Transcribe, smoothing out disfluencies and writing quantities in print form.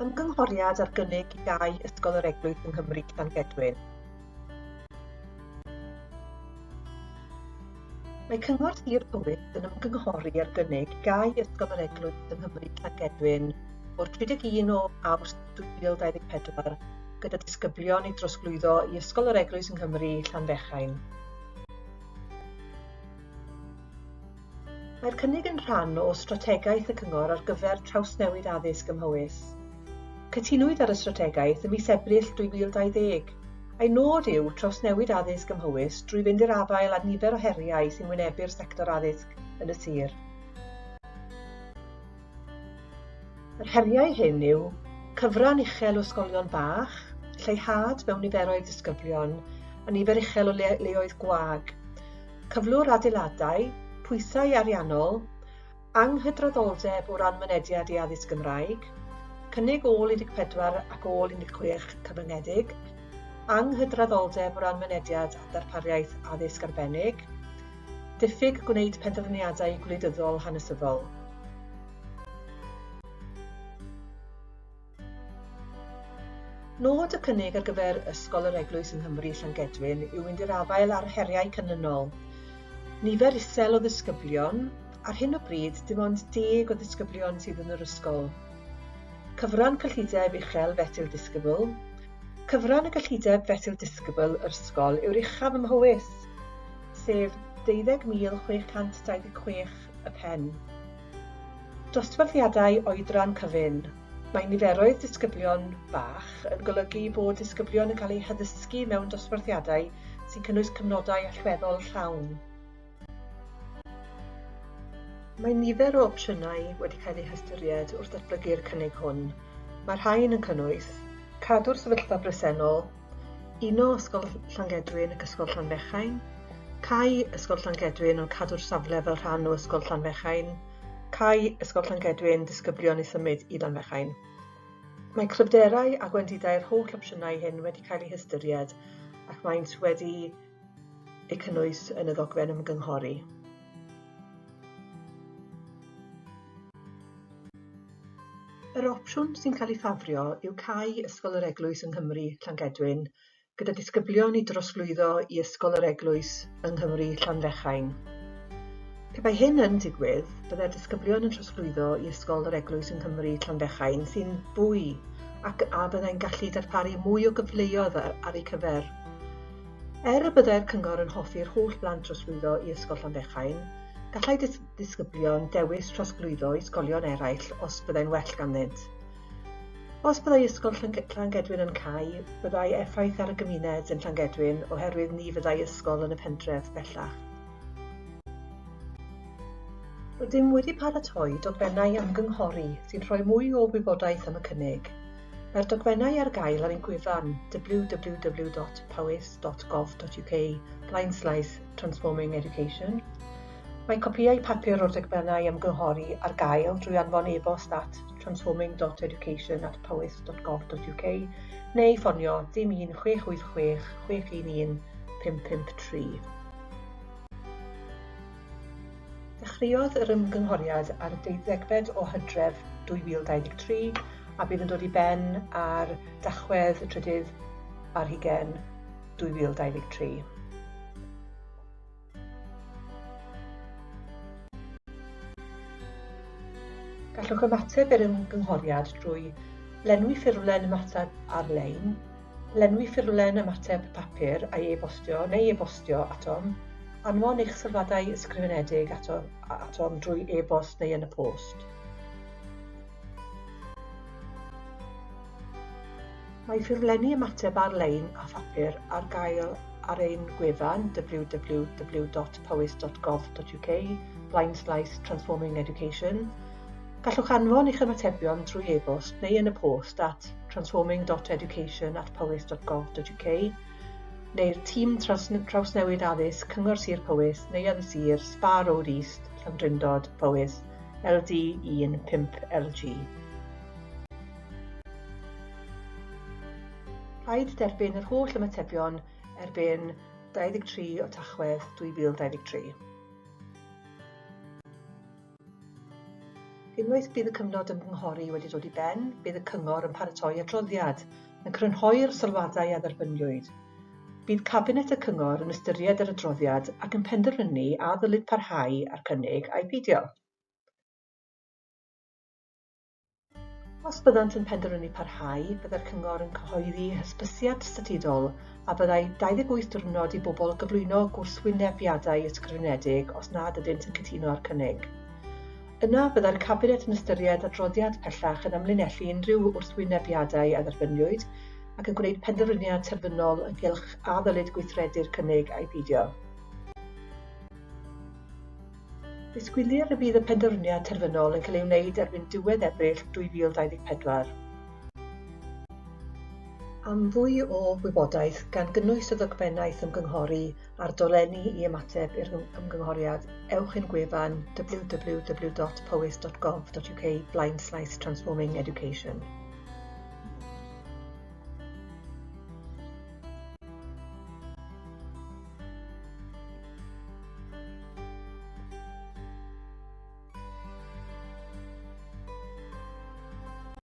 Ymgynghoriad ar gynnig i gau Ysgol yr Eglwys yng Nghymru Llangedwyn. Mae Cyngor Sir Powys yn ymgynghori ar gynnig i gau Ysgol yr Eglwys yng Nghymru Llangedwyn o'r 31 o Awst 2024 gyda disgyblion i drosglwyddo i Ysgol yr Eglwys yng Nghymru Llanfechain. Mae'r cynnig yn rhan o strategaeth y Cyngor ar gyfer trawsnewid addysg ym Mhowys. Cytunwyd ar y strategaeth ym mis Ebrill 2020, a'i nod yw trawsnewid addysg ym Mhowys drwy fynd i'r afael â nifer o heriau sy'n wynebu'r sector addysg yn y sir. Yr heriau hyn yw cyfran uchel o ysgolion bach, lleihad mewn niferoedd disgyblion a nifer uchel o le leoedd gwag, cyflwr adeiladau, pwysau ariannol, anghydraddoldeb o ran mynediad i addysg Gymraeg, cynnig ôl 14 ac ôl 16 cyfyngedig, anghydraddoldeb o ran mynediad at ddarpariaeth addysg arbennig, Diffyg gwneud penderfyniadau gwleidyddol hanesyddol. Nod y cynnig ar gyfer Ysgol yr Eglwys yng Nghymru Llangedwyn yw mynd i'r afael â'r heriau canlynol. Nifer isel o ddisgyblion, ar hyn o bryd dim ond deg o ddisgyblion sydd yn yr ysgol. Cyfran cyllideb uchel fesul disgybl. Cyfran y gyllideb fesul disgybl yr ysgol yw'r uchaf ym Mhowys. sef 12,626 y pen. Dosbarthiadau oedran cyfun. Mae niferoedd disgyblion bach yn golygu bod disgyblion yn cael eu haddysgu mewn dosbarthiadau sy'n cynnwys cyfnodau allweddol llawn. Mae nifer o opsiynau wedi cael eu hystyried wrth ddatblygu'r cynnig hwn. Mae'r rhain yn cynnwys, cadw'r sefyllfa bresennol, Uno Ysgol Llangedwyn ac Ysgol Llanfechain, cau Ysgol Llangedwyn ond cadw'r safle fel rhan o Ysgol Llanfechain, cau Ysgol Llangedwyn, disgyblion i symud i Lanfechain. Mae cryfderau a gwendidau'r holl opsiynau hyn wedi cael eu hystyried ac maent wedi eu cynnwys yn y ddogfen ymgynghori. Yr opsiwn sy'n cael ei ffafrio yw cau Ysgol yr Eglwys yng Nghymru, Llangedwyn, gyda disgyblion i drosglwyddo i Ysgol yr Eglwys yng Nghymru, Llanfechain. Pe bai hyn yn digwydd, byddai'r disgyblion yn trosglwyddo i Ysgol yr Eglwys yng Nghymru, Llanfechain, sy'n fwy ac a fyddai'n gallu darparu mwy o gyfleoedd ar, ar eu cyfer. Er y byddai'r Cyngor yn hoffi'r holl blant drosglwyddo i Ysgol Llanfechain, gallai ddisgyblion dewis trosglwyddo i ysgolion eraill os byddai'n well ganddynt. Os byddai Ysgol Llangedwyn yn cau, byddai effaith ar y gymuned yn Llangedwyn oherwydd ni fyddai ysgol yn y pentref bellach. Rydym wedi paratoi dogfennau ymgynghori sy'n rhoi mwy o wybodaeth am y cynnig. Mae'r dogfennau ar gael ar ein gwefan www.powys.gov.uk blaenslaes transforming education. Mae copïau papur o'r dogfennau ymgynghori ar gael drwy anfon e-bost at transforming.education@powys.gov.uk neu ffonio dim 1 686 611 553. Dechreuodd yr ymgynghoriad ar y deuddegfed o Hydref 2023 a bydd yn dod i ben ar Dachwedd y trydydd ar hugain 2023. Gallwch ymateb i'r ymgynghoriad drwy lenwi ffurflen ymateb ar-lein, lenwi ffurflen ymateb papur a'i e-bostio neu e-bostio atom, anfon eich sylwadau ysgrifenedig ato, atom drwy e-bost neu yn y post. Mae ffurflenni ymateb ar-lein a phapur ar gael ar ein gwefan www.powys.gov.uk blaenslaes transforming education. Gallwch anfon eich ymatebion drwy e-bost neu yn y post at transforming.education@powys.gov.uk neu'r Tîm Trawsnewid Addysg Cyngor Sir Powys, Neuadd y Sir, Spa Road East, Llandrindod, Powys, LD 1 5LG. Rhaid derbyn yr holl ymatebion erbyn 23 o Tachwedd 2023. Unwaith bydd y cyfnod ymgynghori wedi dod i ben, bydd y Cyngor yn paratoi adroddiad yn crynhoi'r sylwadau a dderbyniwyd. Bydd Cabinet y Cyngor yn ystyried yr adroddiad ac yn penderfynu a ddylid parhau â'r cynnig ai peidio. Os byddant yn penderfynu parhau, byddai'r Cyngor yn cyhoeddi hysbysiad statudol a byddai 28 diwrnod i bobl gyflwyno gwrthwynebiadau ysgrifenedig os nad ydynt yn cytuno â'r cynnig. Yna, byddai'r Cabinet yn ystyried adroddiad pellach yn amlinellu unrhyw wrthwynebiadau a dderbyniwyd ac yn gwneud penderfyniad terfynol ynghylch a ddylid gweithredu'r cynnig ai peidio. Disgwylir y bydd y penderfyniad terfynol yn cael ei wneud erbyn diwedd Ebrill 2024. Am fwy o wybodaeth, gan gynnwys y ddogfennaeth ymgynghori a'r dolenni i ymateb i'r ymgynghoriad, ewch i'n gwefan www.powys.gov.uk blaenslaes transforming education.